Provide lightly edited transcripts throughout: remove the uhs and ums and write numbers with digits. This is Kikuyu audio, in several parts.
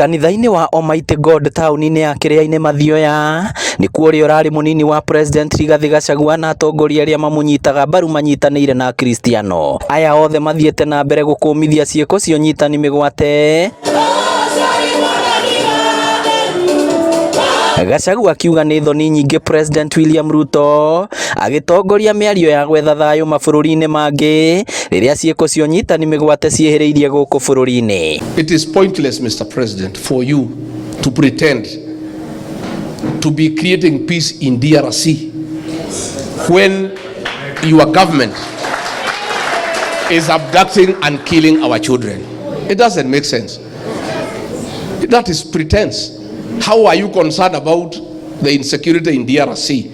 Kanitha-inĩ wa Almighty God taũni-inĩ ya Kĩrĩa-inĩ Mathioya nĩkuo ũrĩa ũrarĩ mũnini wa President Rigathĩ Gachagua na atongoria arĩa mamũnyitaga mbaru manyitanĩire na Akristiano. Aya othe mathiĩte na mbere gũkũmithia ciĩko cia ũnyitani mĩgwate. Gachagua akiuga nĩ thoni nyingĩ President William Ruto agĩtongoria mĩario ya gwetha thayũ mabũrũri-inĩ mangĩ rĩrĩa ciĩko cia ũnyitani mĩgwate ciĩhĩrĩirie gũkũ bũrũri-inĩ. It is pointless, Mr. President, for you to pretend to be creating peace in DRC when your government is abducting and killing our children. It doesn't make sense. That is pretense. How are you concerned about the insecurity in DRC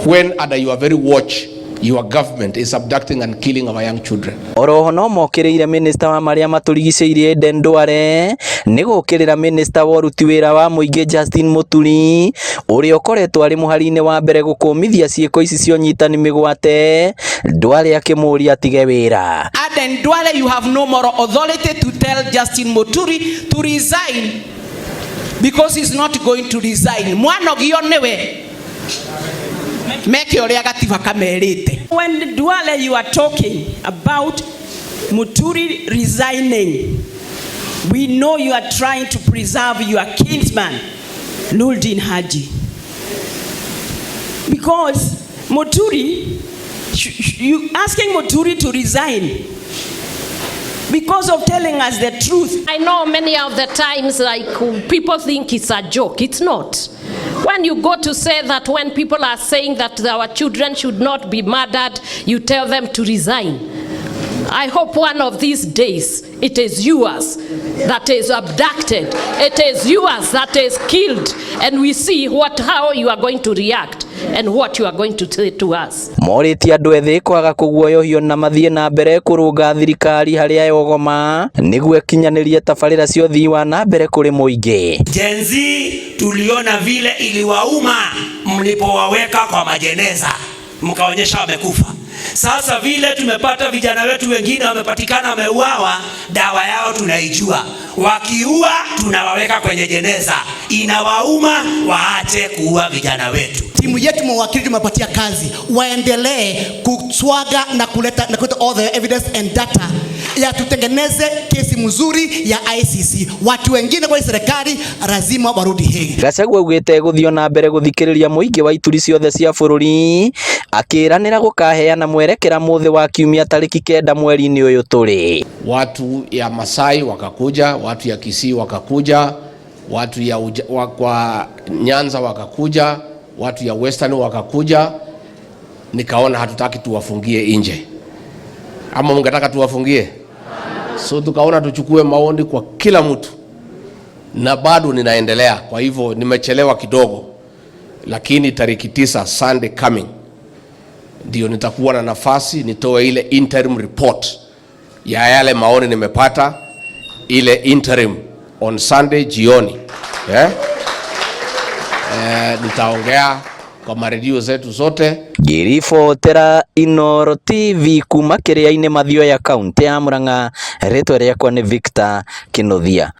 when under your very watch your government is abducting and killing our young children? Oroho no mokĩrĩire minista wa marĩa matũrigicĩirie Aden Duale nĩ gũkĩrĩra minista wa ũruti wĩra wa mũingĩ Justin Muturi ũrĩa ũkoretwo arĩ mũhari-inĩ wa mbere gũkũmithia ciĩko ici cia ũnyitani mĩgwate. Duale akĩmũũria atige wĩra. Aden Duale, you have no moral authority to tell Justin Muturi to resign because he's not going to resign. Mwanogio niwe meke ũrĩa gatiba kamerĩte. When Duale, you are talking about Muturi resigning, we know you are trying to preserve your kinsman, Noordin Haji. Because Muturi, you asking Muturi to resign because of telling us the truth. I know many of the times, like, people think it's a joke. It's not. When you go to say that, when people are saying that our children should not be murdered, you tell them to resign. I hope one of these days it is yours that is abducted, it is yours that is killed, and we see what how you are going to react and what you are going to say to us. Morĩtie andũ ethĩ kwaga kũguoyohio na mathiĩ na mbere kũrũnga thirikari harĩa yogoma nĩguo ĩkinyanĩrie tabarĩra cia ũthii wa na mbere kũrĩ mũingĩ. Gen Z tuliona vile iliwauma mlipowaweka kwa majeneza, mkaonyesha wamekufa. Sasa vile tumepata vijana wetu wengine wamepatikana wameuawa, dawa yao tunaijua. Wakiua tunawaweka kwenye jeneza, inawauma, waache kuua vijana wetu. Timu yetu mawakili tumepatia kazi, waendelee kuswaga na kuleta all the evidence and data ya tutengeneze kesi mzuri ya ICC. Watu wengine kwa serikali lazima warudi Hague. Gachagua augĩte gũthiĩ na mbere gũthikĩrĩria mũingĩ wa ituri ciothe cia bũrũri, akĩranĩra gũkaheana mwerekera mũthĩ wa kiumia tarĩki 9 mweri-inĩ ũyũ tũrĩ. Watu ya Masai wakakuja, watu ya Kisii wakakuja, watu ya kwa Nyanza wakakuja, watu ya Western wakakuja. Nikaona hatutaki tuwafungie nje, ama mungetaka tuwafungie? So tukaona tuchukue maoni kwa kila mtu, na bado ninaendelea. Kwa hivyo nimechelewa kidogo, lakini tariki 9, Sunday coming, ndio nitakuwa na nafasi nitoe ile interim report ya yale maoni nimepata, ile interim on Sunday jioni, yeah? Nitaongea kwa maredio zetu zote. Ngĩribotera Inooro TV kuma Kĩrĩa-inĩ Mathioya, kaunti ya Murang'a, rĩtwa rĩakwa nĩ Victor Kinuthia.